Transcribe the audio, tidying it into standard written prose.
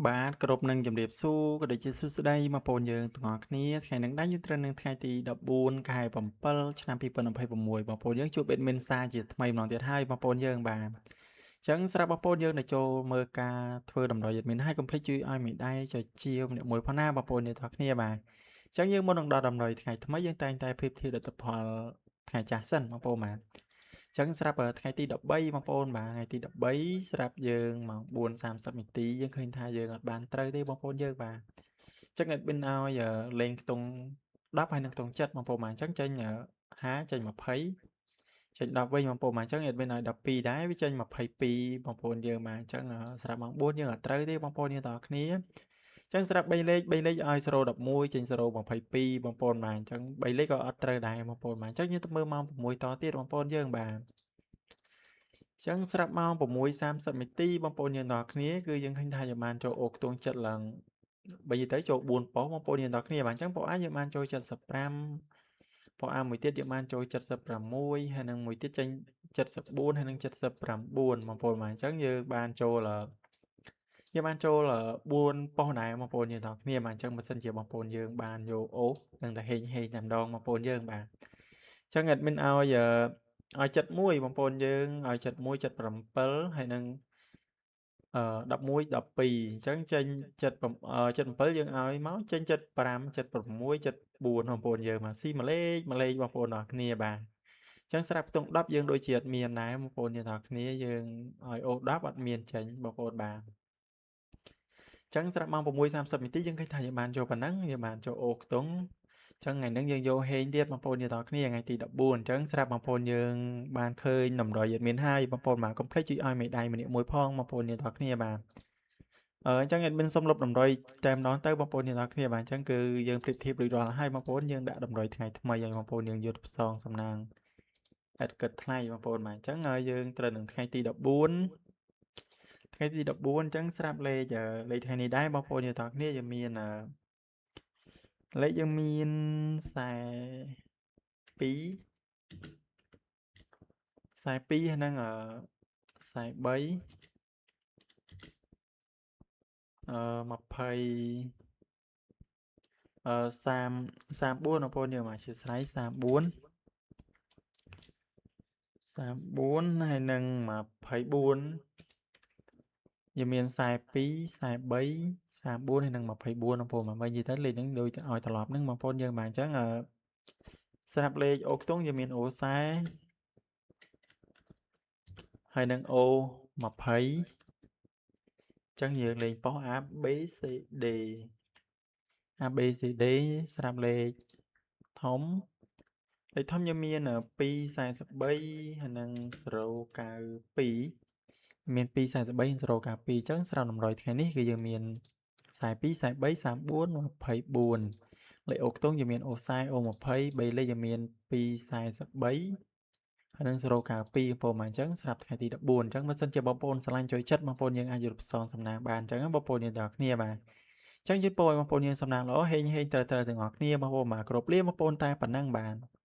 បាទគ្រប់នឹងជម្រាបសួរក៏ដូចជាសួស្តីបងប្អូនយើងទាំងអស់គ្នាថ្ងៃនេះដែរយើងត្រូវនឹងថ្ងៃទី14ខែ7ឆ្នាំ2026បងប្អូនយើងជួប admin សាជាថ្មីម្ដងទៀតហើយបងប្អូនយើងបាទអញ្ចឹងសម្រាប់បងប្អូនយើងដែលចូលមើលការធ្វើតម្រុយ admin ហើយកុំភ្លេចជួយឲ្យមេដៃចុចជាម្នាក់មួយផងណាបងប្អូនយើងទាំងអស់គ្នាបាទអញ្ចឹងយើងមុននឹងដល់តម្រុយថ្ងៃថ្មីយើងតែងតែប្រៀបធៀបលទ្ធផលថ្ងៃចាស់សិនបងប្អូនបាទចឹងស្រាប់ថ្ងៃទី13បងប្អូនបាទថ្ងៃទី13ស្រាប់យើងម៉ោង4:30នាទីយើងឃើញថាយើងអត់បានត្រូវទេបងប្អូនយើងបាទចឹង admin ឲ្យលេងខ្ទង់10ហើយនឹងខ្ទង់7បងប្អូនបាទអញ្ចឹងចេញ5ចេញ20ចេញ10វិញបងប្អូនបាទអញ្ចឹង admin ឲ្យ12ដែរវាចេញ22បងប្អូនយើងបាទអញ្ចឹងស្រាប់ម៉ោង4យើងអត់ត្រូវទេបងប្អូនយើងទាំងអស់គ្នាចឹងស្រាប់3លេខ3លេខឲ្យ011ចេញ022បងប្អូនបាទអញ្ចឹង3លេខក៏អត់ត្រូវដែរបងប្អូនបាទអញ្ចឹងយើងទៅមើលម៉ោង6តទៀតបងប្អូនយើងបាទចឹងស្រាប់ម៉ោង6:30នាទីបងប្អូនយើងទាំងអស់គ្នាគឺយើងឃើញថាយើងបានចូលអូខ្ទង់ចិត្តឡើងបើនិយាយទៅចូល4ប៉ុស្តិ៍បងប្អូនយើងទាំងអស់គ្នាបាទអញ្ចឹងប៉ុស្តិ៍ A យើងបានចូល75ប៉ុស្តិ៍ A មួយទៀតយើងបានចូល76ហើយនឹងមួយទៀតចេញ74ហើយនឹង79បងប្អូនបាទអញ្ចឹងយើងបានចូល4ប៉ុស្តិ៍ដែរបងប្អូនយើងទាំងគ្នាបាទអញ្ចឹងបើសិនជាបងប្អូនយើងបានយកអូសនឹងតែហេងហេងតែម្ដងបងប្អូនយើងបាទអញ្ចឹង admin ឲ្យ71បងប្អូនយើងឲ្យ71 77ហើយនឹងអឺ11 12អញ្ចឹងចេញ7 77យើងឲ្យមកចេញ75 76 74បងប្អូនយើងមកស៊ីមួយលេខមួយលេខបងប្អូនអរគ្នាបាទអញ្ចឹងស្រាប់ខ្ទង់10យើងដូចជាអត់មានដែរបងប្អូនយើងទាំងគ្នាយើងឲ្យអូ10អត់មានចេញបងប្អូនបាទចឹងស្រាប់ម៉ោង6:30នាទីយើងឃើញថាយើងបានចូលប៉ុណ្ណឹងយើងបានចូលអូខ្ទង់ចឹងថ្ងៃហ្នឹងយើងយកហេងទៀតបងប្អូនយើងទាំងគ្នាថ្ងៃទី14អញ្ចឹងស្រាប់បងប្អូនយើងបានឃើញតម្រុយមានហើយបងប្អូនបាទកុំភ្លេចជួយឲ្យមេដៃម្នាក់មួយផងបងប្អូនយើងទាំងគ្នាបាទអញ្ចឹង admin សូមលុបតម្រុយតែម្ដងទៅបងប្អូនយើងទាំងគ្នាបាទអញ្ចឹងគឺយើងប្រៀបធៀបរួចរាល់ហើយបងប្អូនយើងដាក់តម្រុយថ្ងៃថ្មីឲ្យបងប្អូនយើងយកផ្សងសំណាងអេតគិតថ្លៃបងប្អូនបាទអញ្ចឹងយើងត្រូវនឹងថ្ងៃទី14ថ្ងៃទី14អញ្ចឹងស្រាប់លេខលេខថ្ងៃនេះដែរបងប្អូនយើងទាំងគ្នាយើងមានលេខយើងមាន42 42ហើយនឹង43អឺ20អឺ30 34បងប្អូនយើងមកអធិស្ឋាន34 34ហើយនឹង24យើងមាន42 43 34ហើយនឹង24បងប្អូនមកនិយាយទៅលេខហ្នឹងដូចឲ្យត្រឡប់ហ្នឹងបងប្អូនយើងបាទអញ្ចឹងស្រាប់លេខអូខ្ទង់យើងមានអូ40ហើយនឹងអូ20អញ្ចឹងយើងលេងប៉ុស្តិ៍ A B C D A B C D ស្រាប់លេខធំលេខធំយើងមាន243ហើយនឹង092មាន243 092អញ្ចឹងស្រាប់តម្រុយថ្ងៃនេះគឺយើងមាន42 43 34 24លេខអូខ្ទង់យើងមានអូ40អូ20 3លេខយើងមាន243ហើយនឹង092បងប្អូនមកអញ្ចឹងស្រាប់ថ្ងៃទី14អញ្ចឹងបើសិនជាបងប្អូនស្រឡាញ់ចូលចិត្តបងប្អូនយើងអាចយកផ្សងសំណាងបានអញ្ចឹងបងប្អូនយើងទាំងគ្នាបាទអញ្ចឹងជូនពរឲ្យបងប្អូនយើងសំណាងល្អហេងហេងត្រូវត្រូវទាំងអស់គ្នាបងប្អូនបាទគ្រប់លាបងប្អូនតែប៉ុណ្ណឹងបាទ។